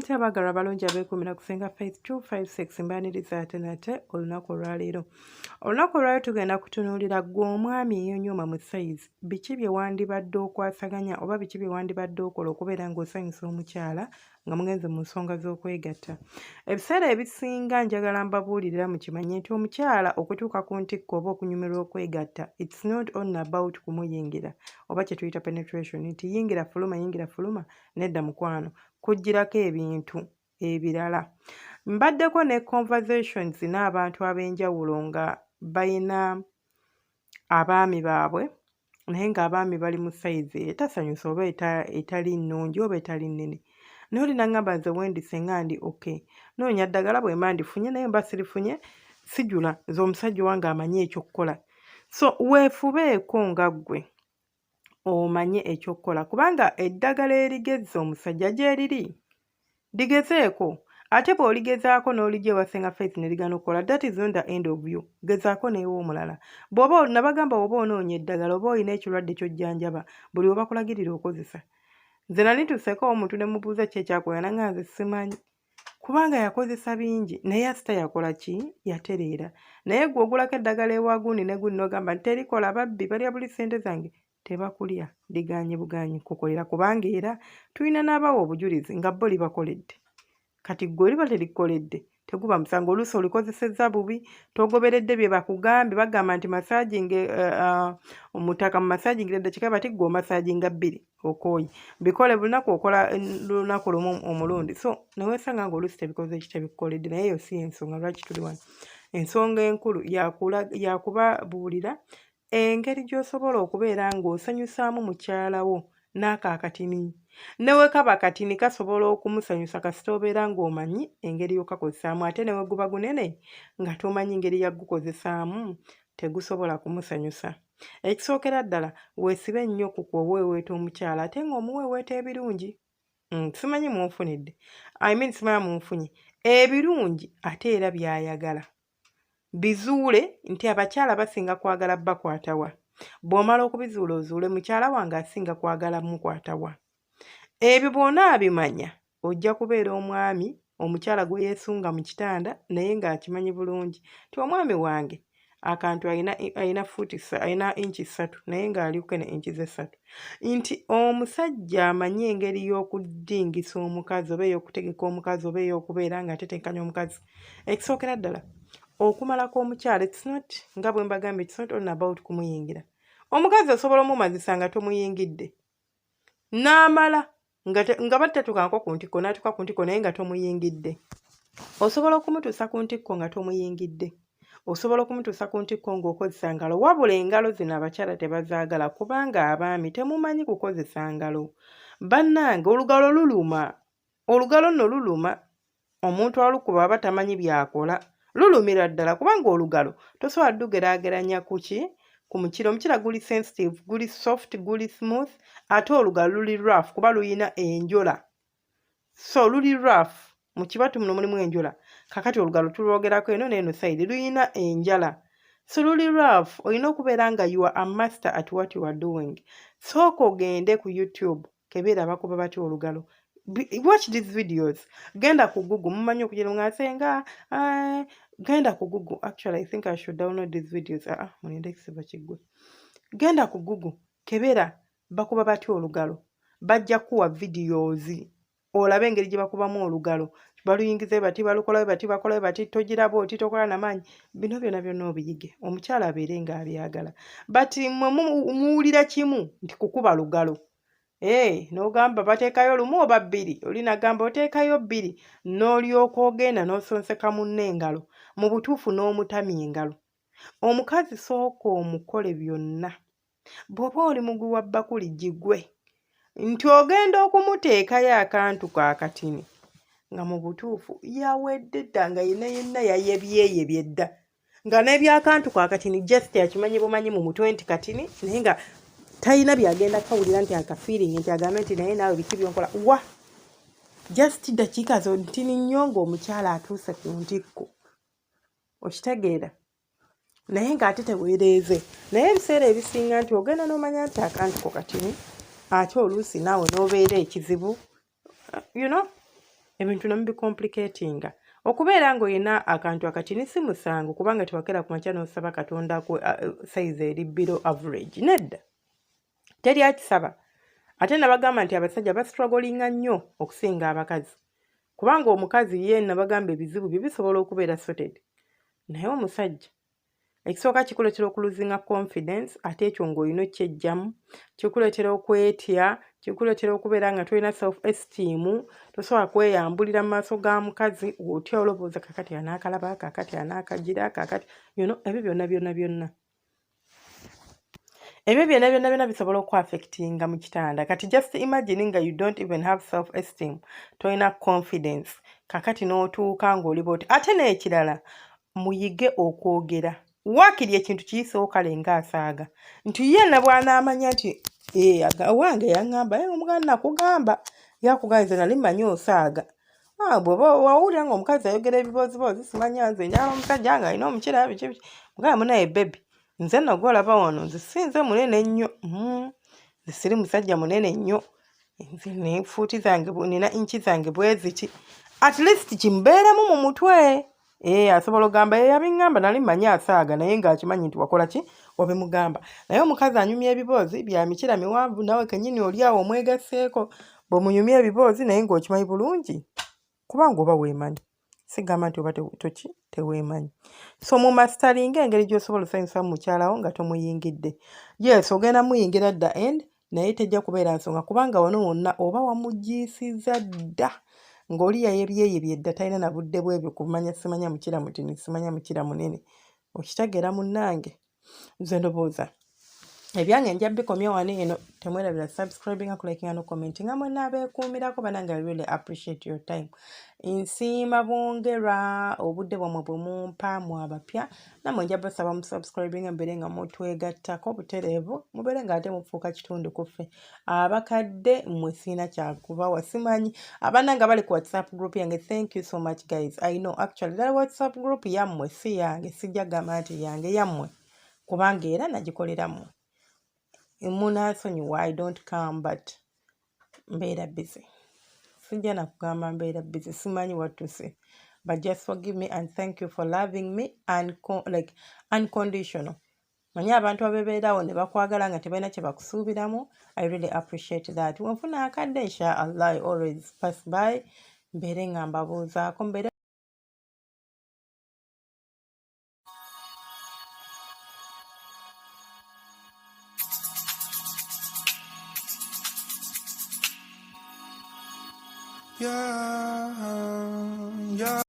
Mutya abaagalwa abalungi abeekuumira ku Ssenga Faith 256? Mbaaniriza ate nate olunaku olwaleero. Olunaku olwaleero tugenda kutunuulira ggwe omwami eyonyooma mu sayizi, biki bye wandibadde okwasaganya oba biki bye wandibadde okola okubeera ng'osanyusa omukyala nga mugenze mu nsonga z'okwegatta. Ebiseera ebisinga njagala mbabuulirira mukimanye nti omukyala okutuuka ku ntikko oba okunyumirwa okwegatta, it's not only about kumuyingira oba kye tuyita penetration, nti yingira fuluma, yingira fuluma. Nedda mukwano, kugirako ebintu ebirala. Mbaddeko ne conversations n'abantu ab'enjawulo nga bayina abaami baabwe, naye ng'abaami bali mu sayizi etasanyusa oba etali nnungi oba etali nnene. Naye oli nangamba, "Nze wendi senga ndi okay, noonya ddagala bwe mba ndifunye, naye mba sirifunye sijula. Nze omusajja owange amanyi ekyokukola." So weefubeeko nga ggwe omanye ekyokukola, kubanga eddagala erigezza omusajja gyeriri, ligezeeko. Ate bw'oligezaako n'olijja ewa Ssenga Faith ne ligaana okukola, that is not the end of you. Gezaako neewa omulala. Bw'oba nabagamba oba onoonya eddagala oba olina ekirwadde ky'ojjanjaba, buli we bakulagirira okozesa. Nze nali ntuuseeko omuntu ne mubuuza ki ekyakola, nanga nze simanyi, kubanga yakozesa bingi naye asita yakola ki, yatereera. Naye gwe ogulako eddagala ewa gundi ne gundi n'ogamba nti terikola, babbi balya buli ssente zange. Tebakulya, liganye buganyi kukolera, kubanga era tulina n'abawa obujulizi nga bo libakoledde. Kati gwe oliba terikukoledde, teguba musango. Oluusi olikozesezza bubi, togoberedde bye bakugambye. Bagamba nti massaginga omutaka mu massagingira eddakiika bati, gwe omassaginga bbiri, okooye. Bikole buli okola lunaku lumu omulundi, so neweesanga nga oluusi tebikoze ki, tebikukoledde. Naye eyo si ensonga lwaki tuli wano. Ensonga enkulu yakubabuulira engeri gy'osobola okubeera ng'osanyusaamu mukyala wo n'ako akatini. Ne we kaba katini, kasobola okumusanyusa kasita obeera ng'omanyi engeri y'okakozesaamu. Ate ne we guba gunene nga tomanyi ngeri ya gukozesaamu, tegusobola kumusanyusa. Ekisookera ddala, weesibe nnyo ku kuweeweeta omukyala, ate ng'omuweeweeta ebirungi. Simanyi munfunidde, I mean, simanyi munfunye ebirungi ate era by'ayagala. Bizuule nti abakyala basinga kwagala bakwatawa. Bw'omala okubizuula, ozuule mukyala wange asinga kwagala mukwatawa. Ebyo bw'onaabimanya, ojja kubeera omwami omukyala gwe yeesunga mu kitanda, naye ng'akimanyi bulungi nti omwami wange akantu alina fuuti, alina inchi 3, naye ng'aliko ne inchi 3, nti omusajja amanyi engeri y'okudingisa omukazi oba ey'okutegeka omukazi oba ey'okubeera nga atetenkanya omukazi. Ekisookera ddala, okumalako omukyala, it's not, nga bwe mbagambye, it's not all about kumuyingira. Omukazi osobola omumazisa nga tomuyingidde, n'amala nga battatukanko ku ntikko, n'atuuka ku ntikko naye nga tomuyingidde. Osobola okumutuusa ku ntikko nga tomuyingidde, osobola okumutuusa ku ntikko ng'okozesa ngalo. Wabula engalo zino abakyala tebazaagala, kubanga abaami temumanyi kukozesa ngalo. Bannange, olugalo luluma. Olugalo nno luluma. Omuntu alukuba aba tamanyi by'akola, lulumira ddala, kubanga olugalo tosobola lugeraageranya ku ki, ku mukira. Omukira guli sensitive, guli soft, guli smooth, ate olugalo luli rough kuba luyina enjola. So luli rough, mu kibatu muno mulimu enjola. Kakati olugalo tulwogerako eno n'eno side, luyina enjala, so luli rough. Olina okubeera nga you are a master at what you are doing. Sooka ogende ku YouTube, kebeera bakuba batya olugalo. Watch these videos. Genda ku Google. Mumanyi okugira nga nsenga, genda ku Google. Actually, I think I should download these videos. Ah, mulinde ekisiba kiggwe. Genda ku Google, kebera bakuba batya olugalo. Bajja kuwa videos olabe engeri gye bakubamu olugalo. Baluyingize bati, balukola bati, bakola bati, togiraba oti, tokola namaanyi. Bino byonna byonna obiyige, omukyala abeere ng'abyagala. But mmwe muwulira kimu nti kukuba lugalo. Ee, n'ogamba bateekayo lumu oba bbiri, oli nagamba oteekayo bbiri, n'olyoka ogenda n'osonseka munno engalo, mu butuufu n'omutamya engalo. Omukazi sooka omukole byonna. Bw'oba oli mugwi wa bbakuli, gigwe nti ogenda okumuteekayo akantu ko akatini, nga mu butuufu yawedde dda, nga yenna yenna yayebyeyebye dda, nga n'ebyakantu ko akatini just akimanyi bumanyi mu mutwe nti katini, naye nga talina byagenda kawulira nti akafeeling, nti agambe nti naye naawe biki byonkola wa. Just dakiika zo ntini nnyo ng'omukyala atuuse ku ntikko, okitegeera, naye ng'ate teweereeze. Naye ebiseera ebisinga nti ogenda n'omanya nti akantu ko katini, ate oluusi naawe n'obeera ekizibu. Ebintu ne mubicomplicatinga. Okubeera ng'olina akantu akatini si musango kubanga tewakera ku makya n'osaba Katonda ku size eri below average. Nedda. Teri akisaba. Ate nabagamba nti abasajja bastrugglinga nnyo okusinga abakazi. Kubanga omukazi ye nabagamba ebizibu bye bisobola okubeera sorted. Naye omusajja ekisooka kikuleetera okuluzinga confidence ate ekyo ng'olina okkyejjamu, kikuleetera okwetya, kikuleetera okubeera nga tolina self esteem, tosobola kweyambulira mu maaso ga mukazi, otya olowooza kakati anaakalaba, kakati anaakagira, kakati you know, ebyo byonna byonna byonna ebyo byonna byonna byonna bisobola okuaffectinga mu kitanda. Kati just imagine nga you don't even have self esteem, tolina confidence, kakati n'otuuka ng'oli bwoti. Ate n'ekirala, muyige okwogera waakiri ekintu kiyisewo kale ng'asaaga nti ye na bw'anaamanya nti owange yaŋŋamba omuganda nakugamba yakugamba nze nali mmanyi osaaga. Bw'oba wawulira ng'omukazi ayogera ebibooziboozi simanya nze njagala omusajja ng'alina omukira biki biki, mugamba munaye baby nze nno gw'olaba wano nze si nze munene nnyo, nze siri musajja munene nnyo, nze ne fuuti zange nina inchi zange bwe ziti, at least kimubeeremu mu mutwe. Asobola okugamba ye yabiŋŋamba nali mmanyi asaaga naye ng'akimanyi nti wakola ki wabimugamba. Naye omukazi anyumya ebiboozi bya mikira miwanvu naawe kennyini oli awo omwegasseeko bw'omunyumya ebiboozi naye ng'okimanyi bulungi kubanga oba weemanyi. Sigamba nti oba toki teweemanyi. So mu masteringa engeri gy'osobola osanyusa mukyala wo nga tomuyingidde. Yes, ogenda muyingira dda end naye tejja kubeera nsonga kubanga wano wonna oba wamugiisizza dda ng'oli yayebyeyebye dda talina na budde bwebyo kumanya simanya mukira mutini simanya mukira munene. Okitegeera munnange? Nze ndowooza ebyange nja bikomya wano eno. Temwerabira subscribinga, kulikinga no commentinga. Mwenna abeekuumirako banange, I really appreciate your time. Nsiima bwongerwa obudde bwammwe bwe mumpa mwe abapya. Nammwe nja basaba mu subscribinga mubeere nga mutwegattako butereevu, mubeere nga ate mufuuka kitundu ku ffe. Abakadde mmwe sirina kyakubawa, simanyi abannange abali ku WhatsApp group yange, thank you so much guys. I know actually that WhatsApp group yammwe si yange, sijja gamba nti yange, yammwe kubanga era nagikolera mmwe. Munansonyiwa, I don't come but mbeera busy. Sijja nakugamba mbeera busy, simanyi what to say. But just forgive me and thank you for loving me and like unconditional. Manyi abantu abebeerawo ne bakwagala nga tebalina kye bakusuubiramu. I really appreciate that. Wenfuna akadde, insha Allah, I always pass by mbeere nga mbabuuzaako mbeere. Yeah, yeah.